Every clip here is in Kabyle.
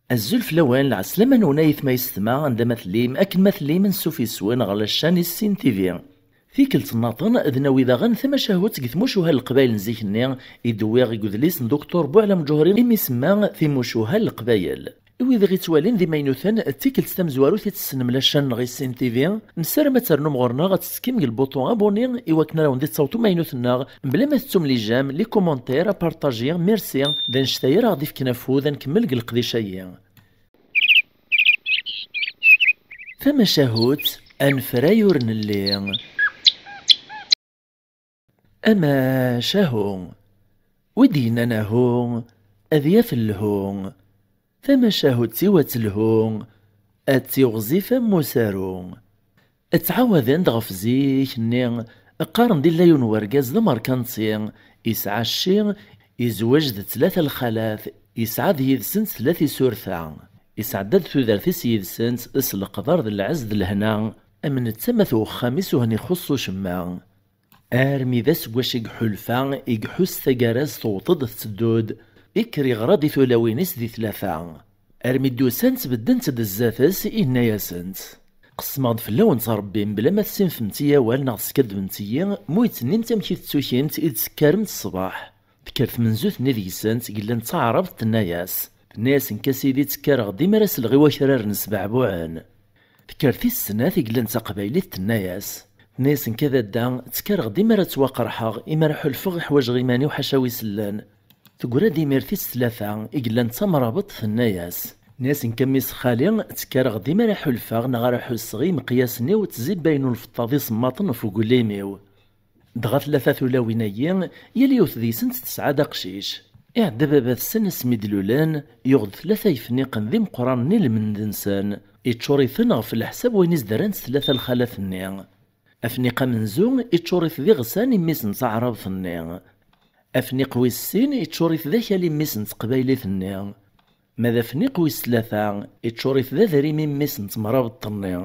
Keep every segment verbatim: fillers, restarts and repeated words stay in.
Azul fell-awen, lɛeslama-nwen ay aytma yessetma, anda ma tellim, akken ma tellim, ansuf yes-wen ɣer la chaîne Issin T V. Tikkelt nnaṭen, ad nawi daɣen tamacahut deg tmucuha n Leqbayel n zik-nni, i d-wwiɣ deg udlis n Doktor Buɛlam Ǧuhri, imi semma Timucuha n Leqbayel. I wid i ɣ-ittwalin d imaynuten, d tikkelt tamezwarut i tessnem la chaîne-nneɣ Issin T V, nessaram ad ternum ɣur-neɣ, ad tettekkim deg lbuṭu abonné, i wakken ara wen-d-ittaweḍ umaynut-nneɣ, mebla ma tettum les j'aime, les commentaires, à partager, merci, d annect-a ara ɣ-d-ifken afud ad nkemmel deg leqdic-agi. Tamacahut, anefray ur nelli. Amacahu. Wi d-yennan ahu, ad yaf lhu. Tamacahut-iw ad telhu, ad tiɣzif am usaru. Ttɛawaden-d ɣef zik-nni, qqaren-d illa yiwen wergaz d amerkanti, yesɛa cci, yezweǧ d tlata lxalat, yesɛa d yid-sent tlata isurta. Yesɛedda-d tudert-is yid-sent s leqder d lɛezz d lehna, am netta ma t-, uxxam-is ur hen-ixuṣṣ ucemma. Armi d aseggas i iḥulfa, i iḥuss taggara-s tewweḍ-d tetteddu-d, ikker iɣra-d i tulawin-is di tlata. Armi d-usant beddent-d zdat-s, inna-yasent: "Qesmeɣ-d fell-awent Rebbi, mebla ma tessinfemt-iyi awal neɣ teskaddbemt-iyi, mu i d-tennimt amek i tettukimt i d-tekkaremt ṣṣbeḥ." Tekker tmenzut-nni deg-sent, i yellan d taɛrabt, tenna-yas, tenna-yas: "Nekk a sidi ttekkareɣ dima ara selleɣ i wakraren sbeɛbuɛen." Tekker tis snat, i yellan d taqbaylit, tenna-yas, tenna-yas: "Nekk a dadda ttekkareɣ dima ara ttwaqerḥeɣ, imi ara ḥulfeɣ i ḥwajeɣ iman-iw ḥaca wi sellen." Teggra-d imir tis tlata, i yellan d tamrabeḍt, tenna-yas, tenna-yas: "Nekk a mmi-s xali ttekkareɣ dima ara ḥulfeɣ neɣ ara ḥusseɣ i imeqyasen-iw ttzibayyen ulfeṭṭa d isemmaḍen ɣef uglim-iw." Dɣa tlata tulawin-agi, yal yiwet deg-sent tesɛa-d aqcic. Iɛedda baba-tsen asmi d-lulen, yuɣ-d tlata yefniqen d imeqqranen i lmend-nsen, iččur-iten ɣef leḥsab wayen i s-d-rrant tlata lxalat-nni. Afniq amenzu iččur-it d iɣsan i mmi-s n taɛrabt-nni. Afniq wis sin iččur-it d akal i mmi-s n teqbaylit-nni. Ma d afniq wis tlata, iččur-it d adrim i mmi-s n temrabeḍt-nni.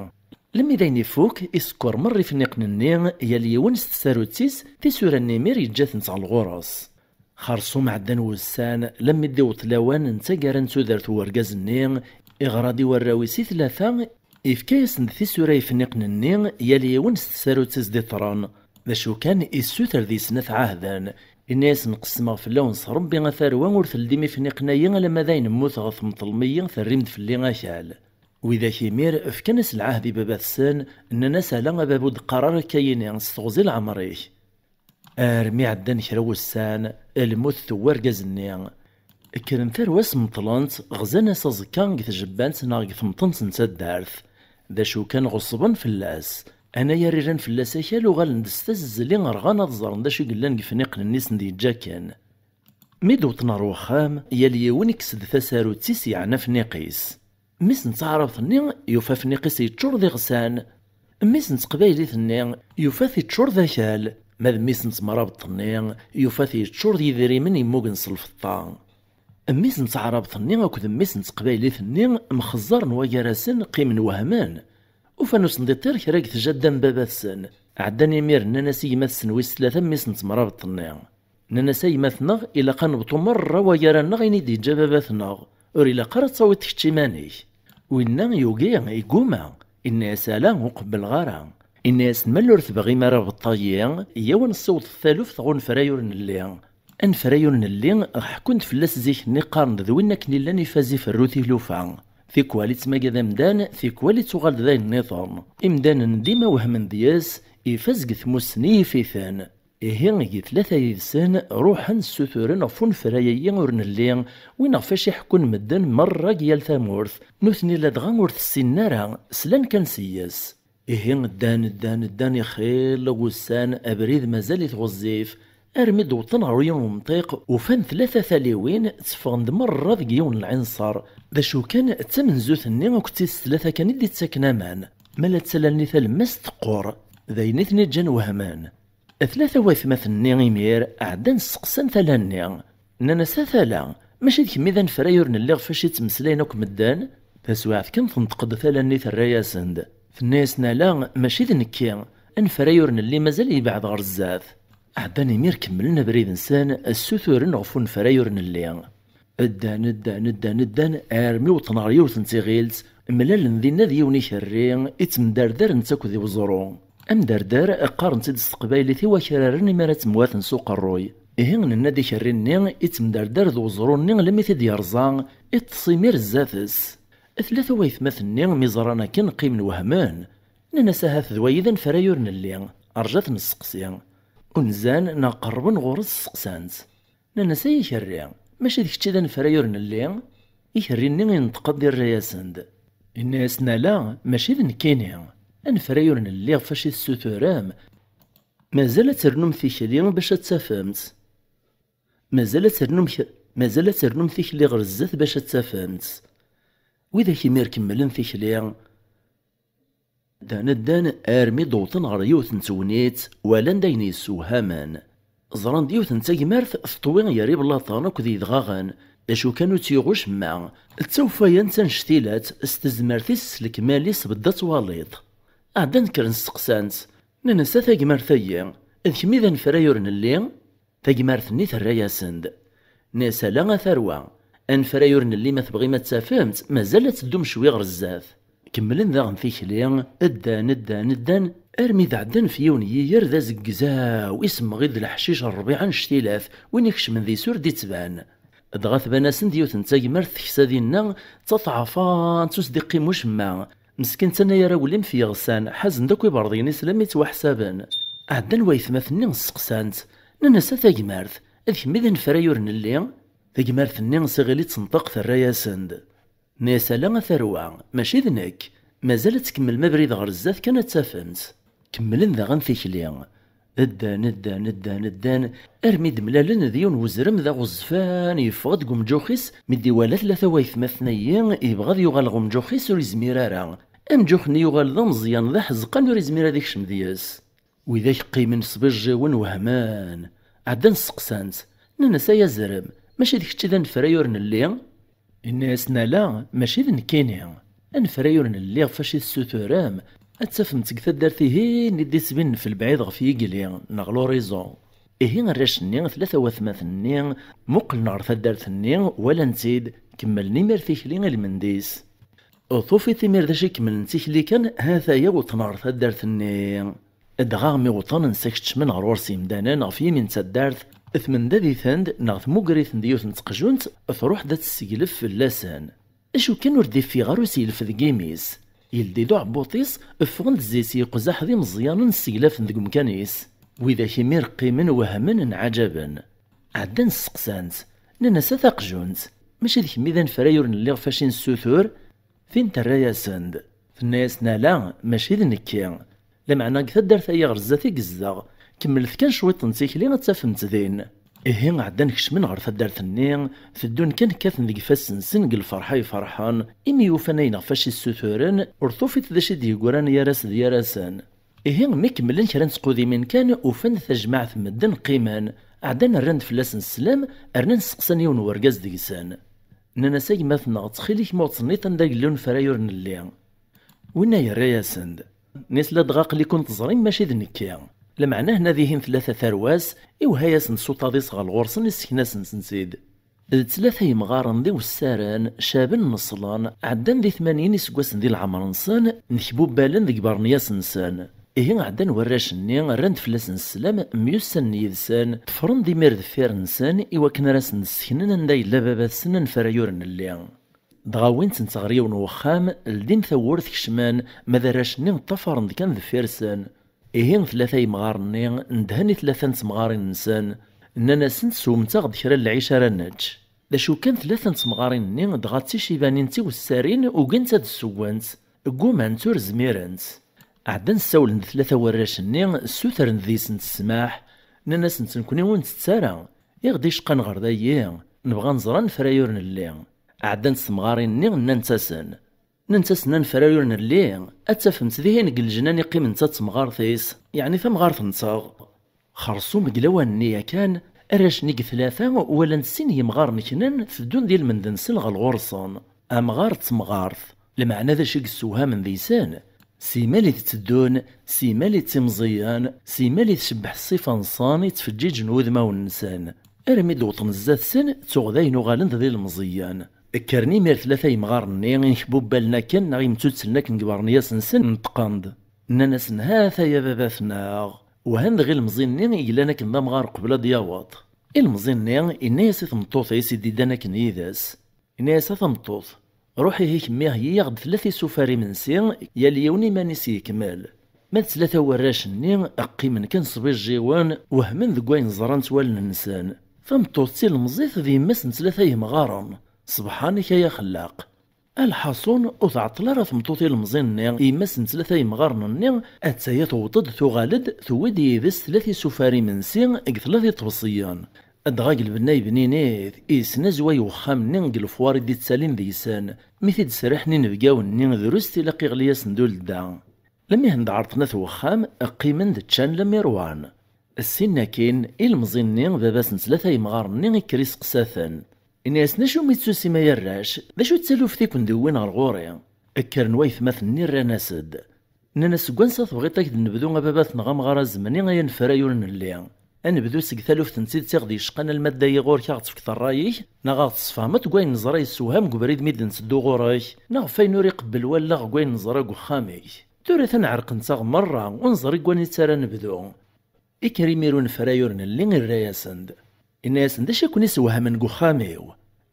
Lemmi d ayen ifuk, isekkeṛ merra ifniqen-nni, yal yiwen s tsarut-is, tisura n imir yeǧǧa-tent ɣer ɣur-s. Xerṣum ɛeddan wussan, lemmi d-iweṭ lawan n taggara n tudert n urgaz-nni, iɣra-d i warraw-is i tlata, ifka-yasen-d tisura ifniqen-nni, yal yiwen s tsarut-is d-iṭṭren. D acu kan, issuter deg-sen ad t-ɛahden. Inna-yasen: "Qesmeɣ fell-awen s Rebbi a tarwa, ur teldim ifniqen-ayi alamma d ayen mmuteɣ temṭlem-iyi, terrim-d fell-i akal." Widak imir fkan-as lɛahd i baba-tsen, nnan-as: "Ala a baba, ur d-qqar ara akka-yini, s teɣzi leɛmer-ik." Armi ɛeddan kra wussan, lmut tewwi argaz-nni. Kkren tarwa-s meṭlen-t, ɣzan-as aẓekka deg tjebbant neɣ deg temṭent n taddart. D acu kan, ɣeṣben fell-as. Anayer iran fell-as akal, uɣalen-d s tazezzli, rɣan ad ẓren d acu i yellan deg ifniqen-nni i sen-d-yeǧǧa akken. Mi d-wwḍen ɣer wexxam, yal yiwen ikkes-d tasarut-is, yeɛna afniq-is. Mmi-s n taɛrabt-nni yufa afniq-is yeččur d iɣsan. Mmi-s n teqbaylit-nni yufa-t yeččur d akal. Ma d mmi-s n temrabeḍt-nni, yufa-t yeččur d yidrimen yemmugen s lfeṭṭa. Mmi-s n taɛrabt-nni akked mmi-s n teqbaylit-nni mxeẓẓaren wagar-asen, qqimen wehmen. Ufan ur sen-d-iṭṭir kra deg tjadda n baba-tsen. Ɛeddan imir, nnan-as i gma-tsen wis tlata, mmi-s n temrabeḍt-nni. Nnan-as: "A gma-tneɣ, ilaq ad nebṭu merra wagar-aneɣ ayen i d-yeǧǧa baba-tneɣ. Ur ilaq ara ad tawiḍ kečč iman-ik." Winna yugi, iguma. Inna-yas: "Ala, ur qebbleɣ ara." Inna-yasen: "Ma ur tebɣim ara abeṭṭa-yi, iyyaw ad nessiweḍ taluft ɣer unefray ur nelli." Anefray ur nelli, ḥekkun-d fell-as zik-nni, qqaren-d d win akken illan ifaz iferru tilufa. Tikwal ittmagad amdan, tikwal ittuɣal d ayen nniḍen. Imdanen dima wehmen deg-s, ifaz deg tmussni yif-iten. Ihi, gi tlata yid-sen, ruḥen ssuturen ɣef unefray-agi ur nelli, win ɣef acu i ḥekkun medden merra deg yal tamurt. Nutni ladɣa ur t-ssinen ara, slan kan seg-s. Ihi, ddan, ddan, ddan, ixil wussan, abrid mazal-it ɣezzif, armi d-wwḍen ɣer yiwen umṭiq, ufan tlata taliwin tteffɣen-d merra deg yiwen n lɛinṣer. D acu kan, d tamenzut-nni akked tis tlata kan i d-ittaken aman. Ma la ttalan i talemmast teqqur, d ayen i ten-iǧǧan wehmen. Tlata waytmaten-nni imir ɛeddan sseqsan tala-nni. Nnan-as: "A tala, mačči d kemm i d anefray ur nelli ɣef wacu i ttmeslayen akk medden?" Taswiɛt kan tenṭeq-d tala-nni, terra-yasen-d. Tenna-yasen: "Ala, mačči d nekki. Anefray ur nelli mazal yebɛed ɣer zdat." Ɛeddan imir kemmlen abrid-nsen, ssuturen ɣef unefray ur nelli. Ddan, ddan, ddan, ddan, armi wṭen ɣer yiwet n tiɣilt, mlalen dinna d yiwen ikerri, ittemdardar netta akked i weẓru. Amdardar, qqaren-t-id s teqbaylit i wakraren imi ara ttemwaten s uqerruy. Ihi, nenna-d ikerri-nni, ittemdardar d weẓru-nni, lemmi t-id-yerẓa, iṭṭes imir zdat-s. Tlata waytmaten-nni, mi ẓran akken, qqimen wehmen. Nnan-as: "Ahat d wayi d anefray ur nelli, rǧu ad t-nesteqsi." Unzan neɣ qerrben ɣur-s, steqsan-t. Nnan-as: "Ay akerri, mačči d kečč i d anefray ur nelli?" Ikerri-nni inṭeq-d, irra-yasen-d. Inna-yasen: "Ala, mačči d nekkini. Anefray ur nelli ɣef wacu i tessuturem, mazal ad ternum tikli bac ad tt-tafemt. Mazal ad ternum k-, mazal ad ternum tikli ɣer zdat bac ad tt-tafemt." Widak imir kemmlen tikli. Ddan, ddan, armi d-wwḍen ɣer yiwet n tegnit, walan-d ayen yessewhamen. Ẓran-d yiwet n tagmert teṭwi gar iblaṭen akked yedɣaɣen, d acu kan ur tt-yuɣ ucemma. D tawfayant annect-ilat, s tezmert-is, s lekmal-is, bedda twaliḍ. Ɛeddan kkren steqsan-tt, nnan-as: "A tagmert-agi, d kemm i d anefray ur nelli?" Tagmart-nni terra-yasen-d. Nnan-as: "Ala a tarwa, anefray ur nelli, ma tebɣim ad t-tafemt, mazal ad teddum cwi ɣer zdat." Kemmlen daɣen tikli, ddan, ddan, ddan, armi d-ɛeddan f yiwen n yiger d azegzaw, isemmeɣ-id leḥcic n ṛṛbiɛ annect-ilat, win ikecmen deg-s ur d-ittban. Dɣa tban-asen-d yiwet n tagmert teksa dinna, d taṭɛafant, ur s-d-iqqim ucemma. Meskin, ttanagar awlim f yiɣsan, ḥazen-d akk iberḍiyen-is lammi ttwaḥsaben. Ɛeddan waytmaten-nni steqsan-tt, nnan-as: "A tagmart, d kemm i d anefray ur nelli?" Tagmart-nni s iɣil i d-tenṭeq, terra-yasen-d. Nnan-as: "Ala a tarwa, mačči d nekk, mazal ad tkemmlem abrid ɣer zdat kan ad t-tafemt." Kemmlen daɣen tikli. Ddan, ddan, ddan, ddan, armi d-mlalen d yiwen wezrem d aɣezzfan, yeffeɣ-d deg umǧux-is, mi d-iwala tlata waytmaten-ayi, yebɣa ad yuɣal ɣer umǧux-is, ur yezmir ara. Amǧux-nni yuɣal d ameẓyan, d aḥezqan, ur yezmir ad ikcem deg-s. Widak qqimen sbijjiwen, wehmen. Ɛeddan steqsan-tt, nnan-as: "Ay azrem, mačči d kečč i d anefray ur nelli?" Inna-yasen: "Ala, mačči d nekkini. Anefray ur nelli ɣef wacu i tessuturem, ad t-tafemt deg taddart-ihin i d-ittbinen f lebɛid ɣef yigli, neɣ l'horizon." Ihi arrac-nni, tlata watmaten-nni, muqlen ɣer taddart-nni, walan-tt-id, kemmlen imir tikli i lmend-is. Tufiḍ imir d acu ikemmlen tikli kan, ha-t-aya wwḍen ɣer taddart-nni. Dɣa mi wwḍen, nsa keččmen ɣer ɣur-s yimdanen ɣef yimi n taddart, tmendad-iten-d neɣ tmugger-iten-d yiwet n teqjunt, truḥ-d ad tesseglef fell-asen. Acu kan ur d-iffiɣ ara useglef deg imi-s. Yeldi-d uɛebbuḍ-is, ffɣen-d zzi-s yiqzaḥ d imeẓyanen sseglafen deg umkan-is. Widak imir qqimen wehmen nɛaǧaben. Ɛeddan steqsan-tt, nnan-as: "A taqjunt, mačči d kemm i d anefray ur nelli ɣef wacu i nessutur?" Tin terra-yasen-d. Tenna-yasen: "Ala, mačči d nekki. Lameɛna deg taddart-agi ɣer zdat i yezdeɣ. Kemmlet kan cwiṭ n tikli ad tafem-tt din." Ihi ɛeddan kecmen ɣer taddart-nni, teddun kan kkaten deg ifassen-nsen deg lferḥ ay ferḥen, imi ufan ayen ɣef wacu i ssuturen, ur tufiḍ d acu i d-yeggran gar-as d gar-asen. Ihi mi kemmlen kra n tqudimin kan, ufan-d tajmaɛt n medden qqimen, ɛeddan rran-d fell-asen sslam, rnan steqsan yiwen n urgaz deg-sen. Nnan-as: "A gma-tneɣ, ttxil-k ma ur ttsenniḍ anda yella unefray ur nelli." Winna yerra-yasen-d: "Nnan-as ladɣa aql-iken teẓrim mačči d nekki. Lameɛna hna dihin tlata tarwa-s, iwehha-yasen-d s uṭaḍ-is ɣer ɣur-sen, issken-asen-tent-id." D tlata yemɣaren d iwessaren, caben neṣlen, ɛeddan di tmanyin iseggasen di leɛmer-nsen, nnekbubbalen deg ibernyas-nsen. Ihi ɛeddan warrac-nni, rran-d fell-asen sslam, myussanen yid-sen, ṭṭefren-d imir deffir-nsen, iwakken ara sen-d-sseknen anda yella baba-tsen anefray ur nelli. Dɣa wwin-tent ɣer yiwen n wexxam, ldin tawwurt, kecmen, ma d arrac-nni ṭṭafaren-d kan deffir-sen. Ihi tlata yemɣaren-nni ndhen i tlata n temɣarin-nsen, nnan-asent: "Swem-aɣ-d kra n lɛic ara nečč." D acu kan, tlata n temɣarin-nni dɣa d ticibanin d tiwessarin, ugint ad ssewwent, ggumant, ur zmirent. Ɛeddan ssawlen-d tlata warrac-nni, ssutren deg-sent ssmaḥ, nnan-asent: "Nekkni ur ntett ara, i ɣ-d-icqan ɣer dayi, nebɣa ad nẓer anefray ur nelli." Ɛeddant temɣarin-nni, nnant-asen: "Nnant-asen anefray ur nelli, ad tafemt dihin deg lejnan i qqiment d temɣart-is, yeɛni tamɣart-nteɣ." Xersum deg lawan-nni yakan, arrac-nni deg tlata walan-d sin yemɣaren knan teddun di lmend-nsen ɣer ɣur-sen. Amɣar d temɣart. Lmeɛna d acu i yessewhamen deg-sen? Simal i d-tteddun, simal i d timẓiyin, simal i tcebbeḥ ṣṣifa-nsen i ttfeǧǧiǧen wudmawen-nsen. Armi d-wwḍen zdat-sen, ttuɣ dayen uɣalen-d d ilemẓiyen. Kkren imir tlata yemɣaren-nni, inkbubbalen akken neɣ imttuttlen akken deg ibernyas-nsen, neṭqen-d. Nnan-asen: "Ha-t-aya baba-tneɣ." Uhan dɣi ilemẓi-nni i yellan akken d amɣar qbel ad d-yaweḍ. Ilemẓi-nni inna-yas i tmeṭṭut-is i d-iddan akken yid-s. Inna-yas: "A tameṭṭut, ruḥ ihi kemmi heyyi-yaɣ-d tlata isufar imensi, yal yiwen iman-is yekmel." Ma d tlata warrac-nni, qqimen kan sbijjiwen, wehmen deg wayen ẓrant wallen-nsen. Tameṭṭut d tilemẓit d yemma-s n tlata yemɣaren. Ṣebḥan-ik ay axellaq! Alḥaṣun, ur tɛeṭṭel ara tmeṭṭut ilemẓi-nni i yemma-s n tlata yemɣaren-nni, atta-ya tewweḍ-d, tuɣal-d, tewwi-d yid-s tlata isufar imensi deg tlata iṭebsiyen. Dɣa deg lbenna yebninit, yesnazway wexxam-nni deg lefwar i d-ittalin deg-sen, mi t-id-sriḥen inebgawen-nni, drus tilaq iɣli-yasen d uledda. Lmi hen-d-ɛerḍen at wexxam, qqimen-d ččan lemmer wan. Ssin akkin, ilemẓi-nni, baba-s n tlata yemɣaren-nni, ikker iseqsa-ten. Inna-yasen: "Acu mi tettusim ay arrac? D acu d taluft i ken-d-iwwin ɣer ɣur-i?" Kkren waytmaten-nni rran-as-d. Nnan-as: "Seg wansa tebɣiḍ ad k-d-nebdu a baba-tneɣ amɣar azemni ay anefray ur nelli? Ad nebdu seg taluft n tidet i ɣ-d-yecqan alma d dayi ɣur-k a ɣ-tefkeḍ ṛṛay-ik, neɣ a ɣ-tessefhmeḍ deg wayen neẓra yessewham deg ubrid mi d-netteddu ɣur-k, neɣ ɣef wayen ur iqebbel wallaɣ deg wayen neẓra deg uxxam-ik? Tura atan ɛerqent-aɣ merra, ur neẓri deg wanita ara nebdu." Ikker imir unefray ur nelli, irra-yasen-d. Inna-yasen: "D acu i ken-isewhamen deg uxxam-iw?"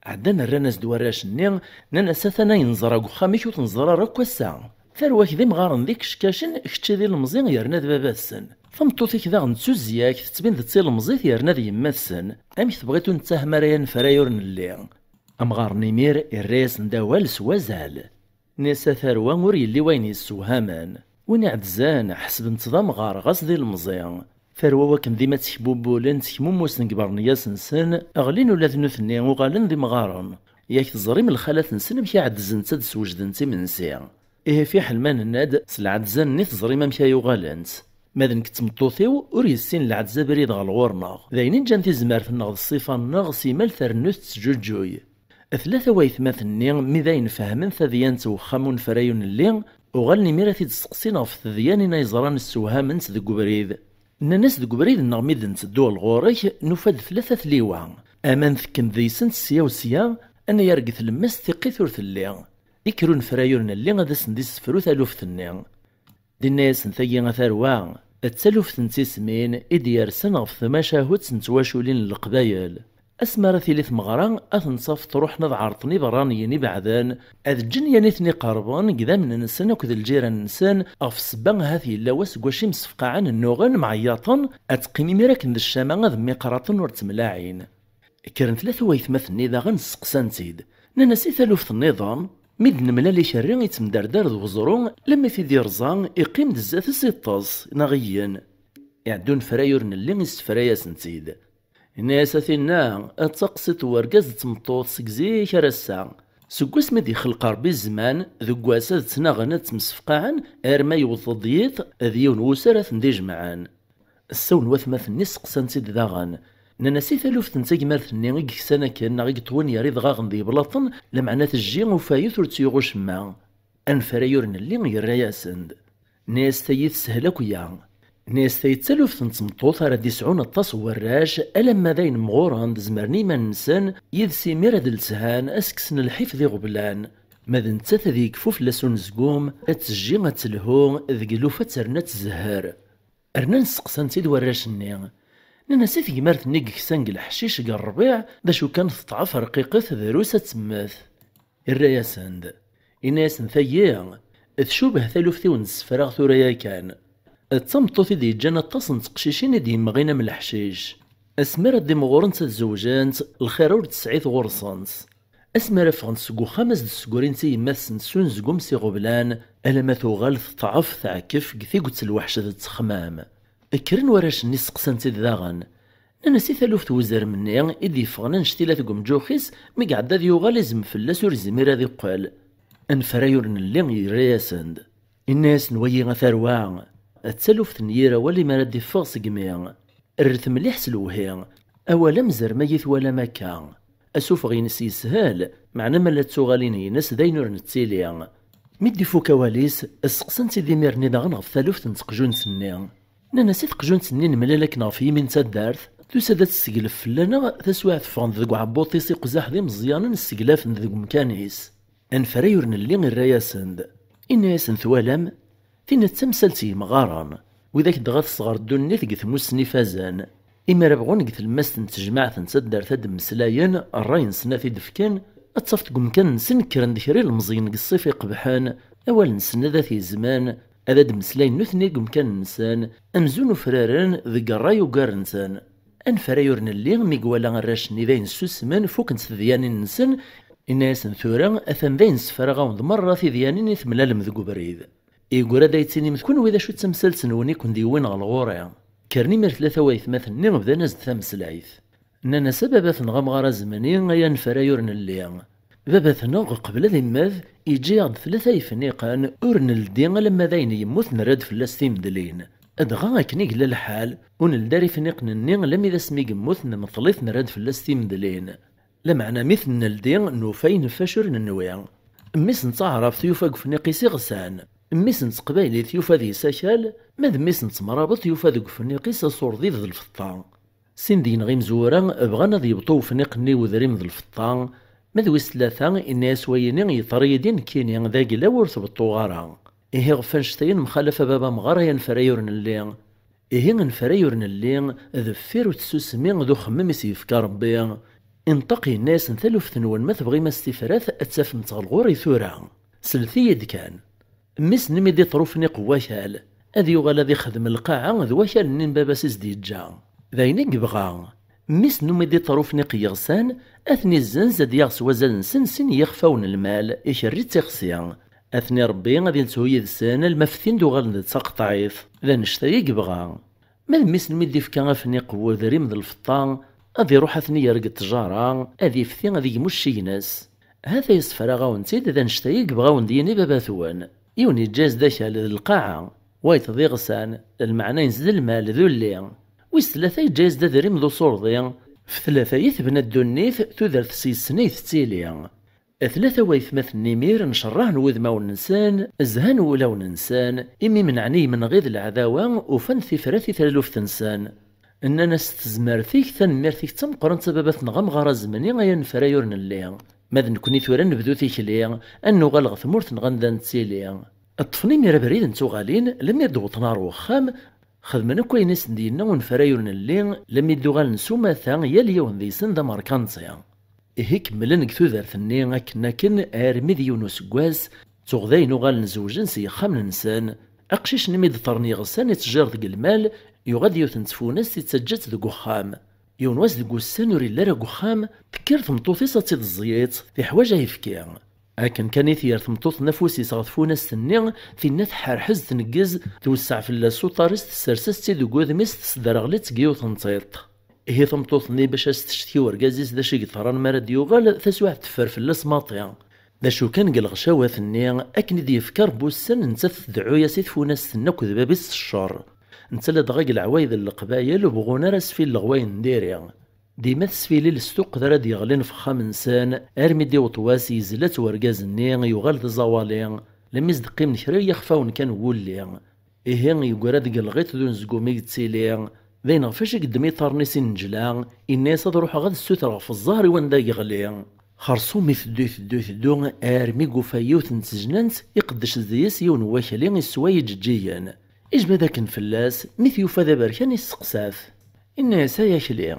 Ɛeddan rran-as-d warrac-nni, nnan-as: "Atan ayen neẓra deg uxxam-ik ur t-neẓra ara akk ass-a. Tarwa-k d imɣaren d ikeckacen, kečč d ilemẓi yerna d baba-tsen. Tameṭṭut-ik daɣen d tuzyak, tettbin-d d tilemẓit yerna d yemma-tsen. Amek tebɣiḍ ur nettahem ara ay anefray ur nelli?" Amɣar-nni imir irra-yasen-d awal s wazal. Nni-as: "A tarwa, ur yelli wayen yessewhamen. Win iɛeddzen, ḥesben-t d amɣar, ɣas d ilemẓi. Tarwa wakken dima ttekbubbulent, kmummusen deg ibernyas-nsen, ɣlin ula d nutni, uɣalen d imɣaren. Yak teẓrim lxalat-nsen amek i ɛeddzent ad d-swejdent imensi. Ihi fiḥel ma nenna-d, s lɛedza-nni teẓrim amek ay uɣalent. Ma d nekk d tmeṭṭut-iw, ur yessin lɛedza abrid ɣer ɣur-neɣ. D ayen i ǧǧan tizmert-nneɣ d ṣṣifa-nneɣ, simal trennu tettǧuǧǧuy." Tlata waytmaten-nni, mi d ayen fehmen tadyant n wexxam unefray ur nelli, uɣalen imir ad t-id-steqsin ɣef tedyanin ay ẓran ssewhament deg ubrid. Nnan-as: "Deg ubrid-nneɣ mi d-netteddu ɣer ɣur-k, nufa-d tlata tliwa. Aman tekken deg-sent sya u sya, anayer deg tlemmast tiqqit ur telli." Ikker unefray ur nelli ad asen-d-issefru taluft-nni. Dinna-yasen: "Tagi a tarwa, d taluft n tismin i d-yersen ɣef tmacahut n twaculin n leqbayel. Asmi ara tili tmeɣra, ad ten-tafeḍ ruḥen ad ɛerḍen iberraniyen ibeɛden, ad ǧǧen yan i ten-iqerben deg idammen-nsen akked lǧiran-nsen, ɣef ssebba ahat yella wass deg wacu imsefqaɛen nnuɣen mɛeyyaṭen, ad teqqim imir akken d ccama ad mmiqraṭen ur ttemlaɛin." Kkren tlata waytmaten-nni daɣen sseqsan-tt-id. Nnan-as: "I taluft nniḍen?" Mi d-nemlal ikerri ittemdardar d weẓru, lemmi t-id-irẓa, iqqim-d zdat-s iṭṭes, neɣ iyyen. Iɛedda unefray ur nelli, issefra-yasen-tt-id. Inna-yas: "A tinna, d taqsiṭ n wergaz d tmeṭṭut seg zik ar ass-a. Seg wasmi d-ixleq Ṛebbi zzman, deg wass ad ttnaɣen ad ttemsefqaɛen, arma yewweḍ-d yiḍ, d yiwen wussu ara ten-d-ijemɛen." Ssawen watmaten-nni sseqsan-tt-id daɣen. Nnan-as: "I taluft n tagmert-nni i yeksan akken neɣ i yeṭwen yer idɣaɣen d yeblaṭen, lameɛna tejji ufayet ur tt-yuɣ ucemma?" Anefray ur nelli yerra-yasen-d. Nnan-as: "Tayi teshel akk ya." Nnan-as: "Tayi d taluft n tmeṭṭut ara d-isɛun aṭas n warrac, alamma d ayen mɣuren d-zemren i iman-nsen, yid-s imir ad lshan, ad s-kksen lḥif d iɣeblan. Ma d nettat ad yekfu fell-as unezgum, ad tejji, ad telhu, deg lufa ad ternu ad tzehher." Rnan sseqsan-tt-id warrac-nni. Nnan-as: "I tegmert-nni i yeksan deg leḥcic deg ṛṛbiɛ, d acu kan teṭɛef rqiqet, drus ad temmet?" Irra-yasen-d. Inna-yasen: "Tayi tcubeh taluft-iw n ssefra tura yakan. D tameṭṭut i d-yeǧǧan aṭas n teqcicin i d-yemɣin am leḥcic. Asmi ara d-imɣurent ad zewǧent, lxir ur d-tesɛit ɣur-sent. Asmi ara ffɣent seg uxxam, ad s-d-ssegrint i yemma-tsent s unezgum s iɣeblan, alamma tuɣal teṭɛef, teɛkef deg tiget n lweḥc d ttexmam." Kkren warrac-nni sseqsan-tt-id daɣen. Nnan-as: "I taluft n wezrem-nni i d-yeffɣen annect-ila deg umǧux-is, mi iɛedda ad yuɣal izem fell-as ur yezmir ad iqqel?" Anefray ur nelli yerra-yasen-d. Inna-yasen: "Wayi a tarwa, d taluft n yir awal imi ara d-iffeɣ seg imi. Rret mliḥ s lewhi. Awal amezrem ay i twalam akka. Asufeɣ-ines yeshel, meɛna ma la d tuɣalin-ines d ayen ur nettili." Mi d-ifuk awal-is, sseqsan-tt-id imir-nni daɣen ɣef taluft n teqjunt-nni. Nnan-as: "I teqjunt-nni nemlal akken ɣef yimi n taddart?" Tusa-d ad tesseglef fell-aneɣ, taswiɛt ffɣen-d deg uɛebbuḍ-is iqzaḥ d imeẓyanen, sseglafen-d deg umkan-is. Anefray ur nelli irra-yasen-d. Inna-yasen: "Twalam? Tinna d tamsalt n yemɣaren, widak dɣa tesɣer ddunit deg tmussni ifazen. Imi ara bɣun deg tlemmast n tejmaɛt n taddart ad d-mmeslayen, ṛṛay-nsen ad t-id-fken, ad tafeḍ deg umkan-nsen kkren-d kra ilemẓiyen deg ṣṣif iqebḥen, awal-nsen ad t-izmen, ad d-mmeslayen nutni deg umkan-nsen, amzun ufraren deg ṛṛay ugar-nsen." Anefray ur nelli, mi iwala arrac-nni d ayen susmen, fukkent tedyanin-nsen, inna-yasen: "Tura, atan d ayen ssefraɣ-awen-d merra tidyanin i temlalem deg ubrid. Yegra-d ad yi-d-tinim d kunwi d acu d tamsalt-nwen i ken-d-yewwin ɣer ɣur-i." Kkren imir tlata waytmaten-nni, bdan-as-d tameslayt. Nnan-as: "A baba-tneɣ amɣar azemni, ay anefray ur nelli. Baba-tneɣ, qbel ad immet, yeǧǧa-yaɣ-d tlata yefniqen, ur neldi alamma d ayen yemmut nerra-d fell-as timedlin. Dɣa akken i yella lḥal, ur neldi ara ifniqen-nni alammi d asmi yemmut, nmeṭṭel-it nerra-d fell-as timedlin. Lameɛna mi t-neldi, nufa ineffec ur nenwi. Mmi-s n taɛrabt yufa deg ufniq-is iɣsan. Mmi-s n teqbaylit yufa deg-s akal, ma d mmi-s n temrabeḍt yufa deg ufniq-is asurḍid d lfeṭṭa." Sin deg-neɣ imezwura bɣan ad yebṭu ufniq-nni n udrim d lfeṭṭa, ma d wis tlata, inna-yas wayini: "Yeṭṭer-iyi-d i nekkini, d aglaw ur t-beṭṭuɣ ara." Ihi ɣef annect-a i nemxalaf a baba amɣar, ay anefray ur nelli. Ihi anefray ur nelli, deffir utsusmi d uxemmem i s-yefka Rebbi. Inṭeq yenna-yasen: "Taluft-nwen ma tebɣim a s-tifrat ad tt-tafem ɣer ɣur-i tura. Slet-iyi-d kan." Mmi-s-nni mi d-iṭṭer ufniq n wakal, ad yuɣal ad ixdem lqaɛa d wakal-nni n baba-s i s-d-yeǧǧa. D ayen i yebɣa. Mmi-s-nni mi d-iṭṭer ufniq n yiɣsan, ad ten-izzenz, ad yaɣ s wazal-nsen sin n yixfawen n lmal, ikerri d tixsi. Ad ten-irebbi, ad yettu yid-sen alma ftin-d uɣalen d taqeṭɛit. D annect-a i yebɣa. Ma d mmi-s-nni mi d-ifka afniq n udrim d lfeṭṭa, ad iruḥ ad ten-yerr deg ttjara, ad ifti, ad yegmu cci-ines. Ha-t-a yessefraɣ-awen-tt-id, d annect-a i yebɣa awen-d-yini baba-twen. Yiwen yeǧǧa-yas-d akal d lqaɛa, wayeḍ d iɣsan, lmeɛna-ines d lmal d ulli. Wis tlata yeǧǧa-yas-d adrim d usurḍi, f tlata i tebna ddunit, tudert s yes-sen ay tettili. Tlata waytmaten n imir ncerrɛen wudmawen-nsen, zhan wulawen-nsen, imi menɛen i yimenɣi d leɛdawa, ufan tifrat i taluft-nsen. Nnan-as: "Tezmert-ik, tanemmirt-ik d tameqqrant a baba-tneɣ amɣar azemni, ay anefray ur nelli. Ma d nekkni tura nebdu tikli, ad nuɣal ɣer tmurt-nneɣ anda nettili." Ṭṭfen imir abrid n tuɣalin, lemmi d-wwḍen ɣer wexxam, xedmen akk ayen i sen-d-yenna unefray ur nelli, lemmi d-uɣalen s umata, yal yiwen deg-sen d amerkanti. Ihi kemmlen deg tudert-nni akken akken armi d yiwen useggas, tuɣ dayen uɣalen zewjen s yexxamen-nsen. Aqcic-nni mi d-ṭṭren yiɣsan ittjir deg lmal, yuɣal-d yiwet n tfunast ittaǧǧa-tt deg uxxam. Yiwen wass deg wussan ur yelli ara deg uxxam, tekker tmeṭṭut-is ad tt-id-tẓeyyeḍ, tiḥwaǧ ayefki. Akken kan i tger tmeṭṭut-nni afus-is ɣer tfunast-nni, tinna tḥerḥez tneggez, twesseɛ fell-as s uṭar-is, tessers-as-tt-id deg wudem-is, tesderɣel-itt deg yiwet n tiṭ. Ihi tameṭṭut-nni bac as-tecetki urgaz-is d acu i yeḍran mi ara d-yuɣal, taswiɛt teffer fell-as maṭi. D acu kan deg lɣecawat-nni, akken i d-yefka Rebbi ussan, nettat tdeɛɛu-yas i tfunast-nni akked bab-is s ccer. Netta ladɣa deg leɛwayed n leqbayel ur bɣun ara asfil n leɣwayen n diri. Dima tesfilil s tuqqda ara d-yeɣlin f uxxam-nsen, armi d-iweṭ wass yezla-tt urgaz-nni, yuɣal d aẓawali, lemmi s-d-qqimen kra n yixfawen kan n wulli. Ihi, yeggra-d deg lɣiṭ d unezgum i yettili, d ayen ɣef acu i yeddem iṭarren-is i nnejla, yenna-yas ad ruḥeɣ ad ssutreɣ f ẓẓher i wanda yeɣli. Xerṣum iteddu, iteddu, iteddu, armi yufa yiwet n tejnant, iqeddec deg-s yiwen n wakli, iswa iǧeǧǧigen. Ijba-d akken fell-as, mi t-yufa d aberkan, isteqsa-t. Inna-yas: "Ay akli,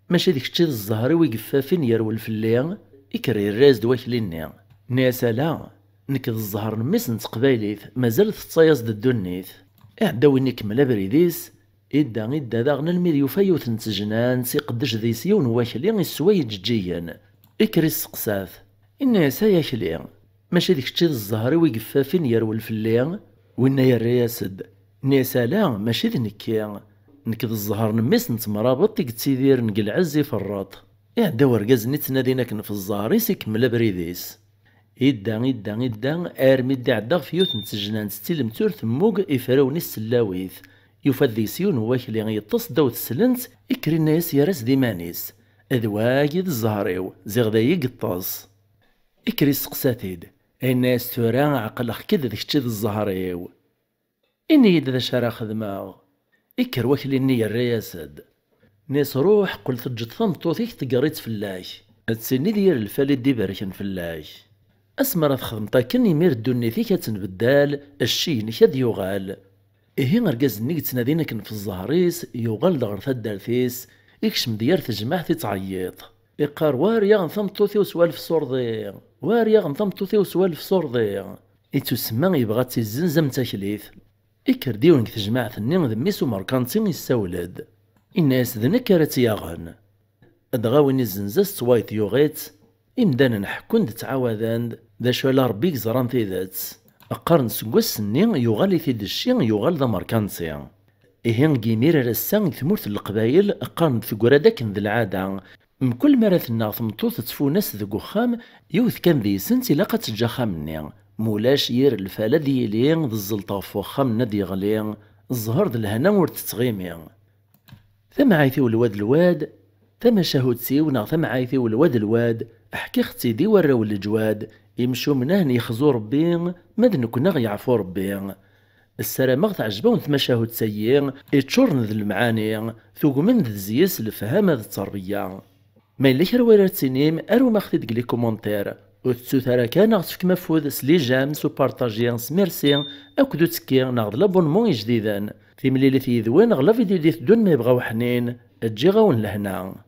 mačči d kečč i d zzher-iw i yeffafin yerwel fell-i?" Ikker yerra-yas-d wakli-nni. Inna-yas: "Ala, nekk d zzher n mmi-s n teqbaylit, mazal teṭṭes-as-d ddunit." Iɛedda winna ikemmel abrid-is, idda, idda daɣen almi d yufa yiwet n tejnant, iqeddec deg-s yiwen n wakli, iswa iǧeǧǧigen. Ikker isteqsa-t. Inna-yas: "Ay akli, mačči d kečč i d zzher-iw i yeffafin yerwel fell-i?" Winna yerra-yas-d. Inna-yas: "Ala, mačči d nekki. Nekk d zzher n mmi-s n temrabeḍt i yettidiren deg lɛezz iferreṭ." Iɛedda urgaz-nni ttnadin akken f zzher-is, ikemmel abrid-is. Idda, idda, idda, armi d-iɛedda ɣef yiwet n tejnant d tilemt ur temmug, ifrawen-is sellawit. Yufa-d deg-s yiwen n wakli yeṭṭes ddaw teslent, ikker inna-yas, yerra-s d iman-is. "D wagi i d zzher-iw, ziɣ d aya i yeṭṭes." Ikker isteqsa-t-id. Inna-yas: "Tura ɛeqleɣ-k-id d kečč i d zzher-iw. Ini-yi-d d acu ara xedmeɣ." Ikker wakli-nni yerra-yas-d. D Nni-as: "Ruḥ, qqel teǧǧeḍ tameṭṭut-ik teggeṛ-itt fell-ak. D tin i d yir lfal i d-iberken fell-ak. Asmi ara txedmeḍ akken, imir ddunit-ik ad tenbeddal, cci-inek ad yuɣal." Ihi argaz-nni yettnadin akken f ẓẓher-is, yuɣal-d ɣer taddart-is, ikcem-d yir tejmaɛt ittɛeyyiḍ. Iqqar: "Wa riɣ n tameṭṭut-iw s walef surḍi! Wa riɣ n tameṭṭut-iw s walef surḍi!" Ittusemma yebɣa ad tt-izzenz am taklit. Ikker-d yiwen deg tejmaɛt-nni d mmi-s umerkanti, yessawel-d. Inna-yas: "D nekk ara tt-yaɣen." Dɣa win izzenz-as ttwayeḍ yuɣ-itt. Imdanen ḥekkun-d, ttɛawaden-d, d acu ala Ṛebbi i yeẓran tidet. Qqaren seg wass-nni yuɣal-it-id cci, yuɣal d amerkanti. Ihi deg yimir ar ass-a deg tmurt n Leqbayel qqaren-d tegra-d akken d lɛada. Mkul mi ara tennaɣ tmeṭṭut d tfunast deg uxxam, yiwet kan deg-sent ilaq ad teǧǧ axxam-nni. Mulac, yir lfal ad yili, d zzelt ɣef uxxam-nni ad yeɣli, zzher d lehna ur tettɣimi. Tamɛayt-iw lwad lwad, tamacahut-iw neɣ tamɛayt-iw lwad lwad, ḥkiɣ-tt-id i warraw n leǧwad, imcumen ahen yexzu Rebbi, ma d nekkni aɣ yeɛfu Rebbi. Ssarameɣ teɛjeb-awen tmacahut-agi, iččuren d lemɛani, tugmem-d zzey-s lefhama d tterbiya. Ma yella kra wara ad tinim, arum-aɣ-t-id deg les commentaires. Ur tettut ara kan ad aɣ-tefkem afud s les j'aime, s upartaji, s merci, akked uttekki neɣ d l'abonnement ijdiden. Timlilit yid-wen ɣer la vidéo d-iteddun ma yebɣa uḥnin. Ǧǧiɣ-awen lehna.